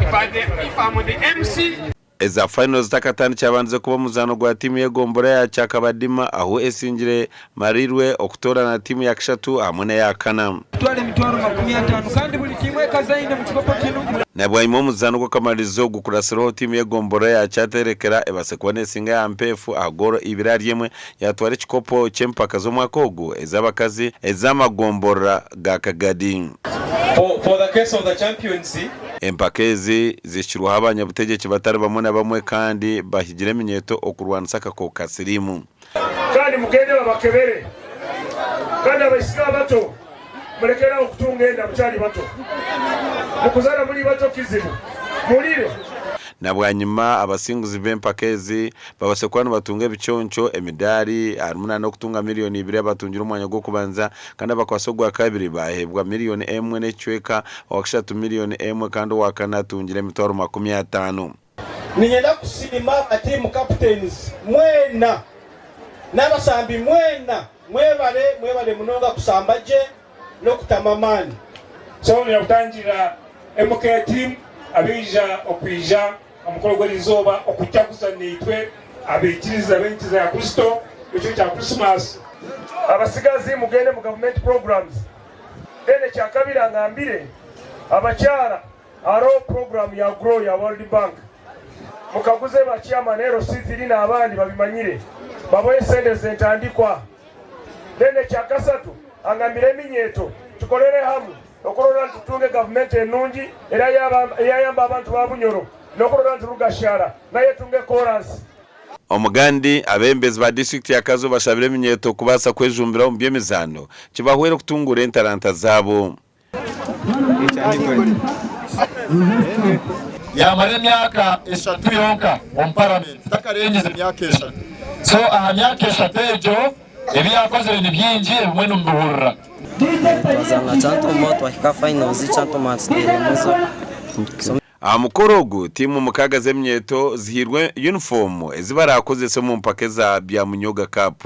If I'm the MC. Eza finals zitakatandikire habandize kuba omuzaano gwa tiimu y'egombora ya Kyakabadima ahu esingire Marirwe okutoorana tiimu ya kashatu hamwe n'eya kana. Kutwara 250,000 kandi buri tiimu ekaza eine omu kikopo kinu. Na bwanyima omuzaano gw'okamaririzo gukuratsireho tiimu y'egombora ya Kyaterekera ebaase kuba nesinga eya Mpeefu aha goolo ibiri ahari emwe yatwara ekikopo ky'empaka z'omwaka ogu ez'abakazi ez'amagomborora ga Kagadi. For the case of the champions. Empaka ezi zihikirweho abanyabutegyeki batari bamwe na bamwe kandi bahigire eminyeeto okurwanisa akakooko ka siriimu. Kandi mugende babakebere. Kandi abaisiki abato mulekere aho kutunga enda mukyali bato. Mukuzara muli bato kizibu. Muhurire? Na bwanyima abasinguzi b'empaka ezi babaase kuba nibatunga ebiconco, emidaari, harimu na n'okutunga miriyoni ibiri abatungire omwanya gw'okubanza kandi abakwasi ogwakabiri baaheebwa miriyoni emwe n'ekicweka, owakashatu miriyoni emwe kandi owakana atungire emitwaro 50. Niinyenda kusiima ba team captains mwena n'abasambi mwena mwebare mwebare munonga kusamba gye n'okutamu amaani. So niyakutangirira MK team abaija okwija Omukoro gw'erizooba okujaguza naitwe abaikiriza b'enyikiriza ya Kristo ekiro kya Krisimaasi. Abasigazi mugende mu government programs then ekyakabiri angambire abakyara haroho program ya grow ya world bank mukaguze ba chairman LC3 nabandi babimanyire babohe esente zentandikwa then ekyakasatu angambire eminyeto tukorere hamu Okurora nti tutunga egavumenti enungi erayamba abantu ba Bunyoro n'okurora nti Rugashara nayo etunga ekoransi. Omugandi, Abeebembezi ba disiturikiti ya Kazo bashabire eminyeeto kubaasa kwejumbira omu by'emizaano kibahwere kutunguura entaranta zaabo. Yaamara emyaka eshatu yonka omu paramenti, takarengize myaka eshatu. So aha myaka eshatu egyo ebi yaakozire ni bingi ebimwe nimubihurira. Twazaana Kyantoma twahika finals Kyantoma atuteiremu zo. Aha mukoro ogu, tiimu mukaaga z'eminyeeto zihairwe yunifoomu ezi baraakozese omu mpaka eza Byamunyoga Cup.